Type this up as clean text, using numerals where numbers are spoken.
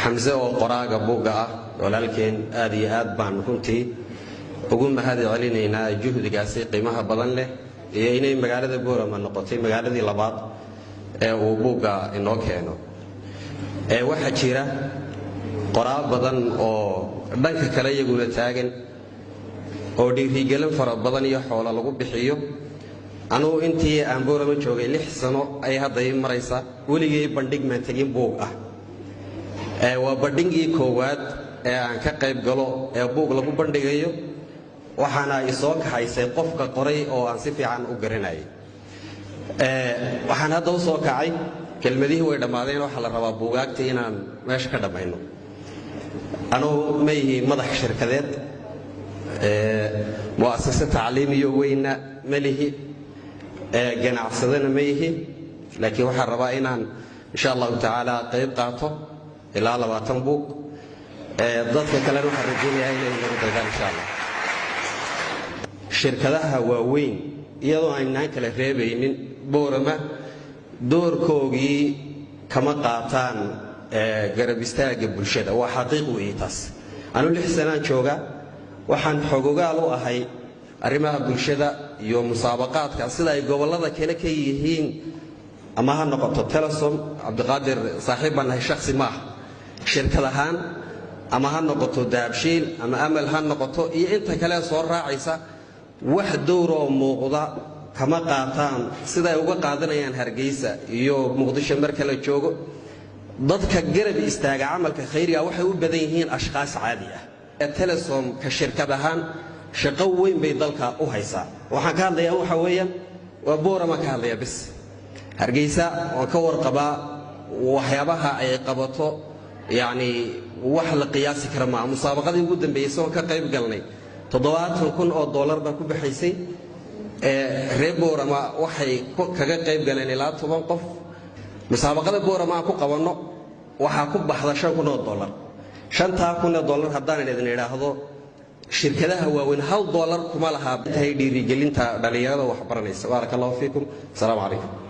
Xamse oo qoraaga buugga ah, walaalkeen, aad iyo aad baan runtii ugu mahad celinaynaa juhdigaasi qiimaha badan leh iyo inay magaalada Boorama noqotay magaaladii labaad ee uu buugga inoo keeno. Waxaa jira qoraa badan oo dhanka kale iyaguna taagan oo dhiirigelin fara badan iyo xoolo lagu bixiyo. Anugu intii aan Boorama joogay, 6 sano ay hadda ii maraysa, weligay bandhig maan tegin buug ah. Waa bandhigii koowaad ee aan ka qayb galo ee buug lagu bandhigayo, waxaana i soo kaxaysay qofka qoray oo aan si fiican u garanayay. Waxaan hadda u soo kacay, kelmadihii way dhammaadeen, waxaa la rabaa buugaagtii inaan meesha ka dhammayno. Anugu ma ihi madax shirkadeed, mu'asase tacliimiyo weyna ma lihi, ganacsadana ma ihi, laakiin waxaan rabaa inaan insha Allahu tacaala qayb qaato ilaa 20 buug. Dadka kalena waxaan rajaynayaa inay nagu daydaan insha Allah. Shirkadaha waaweyn, iyadoo aynaan kala reebaynin, Boorama doorkoogii kama qaataan garab istaagga bulshada. Waa xaqiiq weeye taas. Anu 6 sanaan jooga, waxaan xogogaal u ahay arrimaha bulshada iyo musaabaqaadka sida ay gobollada kale ka yihiin, ama ha noqoto Telesom, Cabdiqaadir saaxiib baan nahay, shakhsi maaha, shirkad ahaan, ama ha noqoto Dahabshiil ama Amal ha noqoto iyo inta kale soo raacaysa, wax dowroo muuqda kama qaataan sida ay uga qaadanayaan Hargeysa iyo Muqdisho marka la joogo. Dadka garab istaaga camalka khayriga waxay u badan yihiin ashkhaas caadi ah. Telesom ka shirkad ahaan shaqo weyn bay dalka u haysaa. Waxaan ka hadlayaa waxa weeyaan waa Boorama ka hadlaya bis. Hargeysa waan ka warqabaa, waxyaabaha ay qabato yacni wax la qiyaasi kara maa. Musaabaqadii ugu dambeysay oon ka qayb galnay, $70,000 baa ku baxaysay. Reer Boorama waxay kaga qayb galeen ilaa 10 qof. Musaabaqada Boorama aan ku qabanno waxaa ku baxda $5,000. 5,000 haddaanan idin idhaahdo, shirkadaha waaweyn $1 kuma lahaa tahay dhiirigelinta dhallinyarada waxbaranaysa. Baaraka Allahu fiikum, asalaamu calaykum.